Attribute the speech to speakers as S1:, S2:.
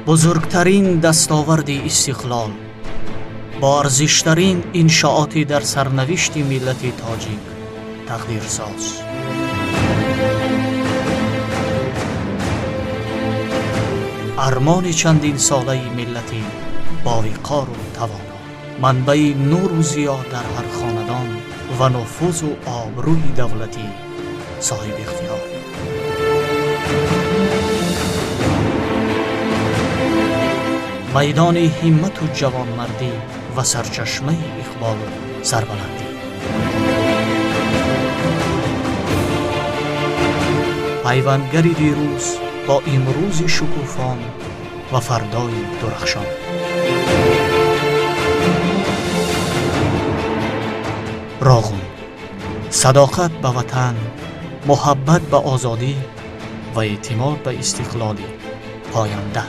S1: Бузургтарин дастоварди истиқлол, боарзиштарин иншооти дар сарнавишти миллати тоҷик тақдирсоз. Армони чандинсолаи миллати бовиқору тавоно, манбаи нуру зиё дар ҳар хонадон ва нуфузу обрӯи давлати соҳибихтиёр. Майдони ҳиммату ҷавонмардӣ ва сарчашмаи иқболу сарбаландӣ. Пайвандгари дирӯз бо имрӯзи шукуфон ва фардои дурахшон. Роғун, садоқат ба ватан, муҳаббат ба озодӣ ва эътимод ба истиқлоли поянда.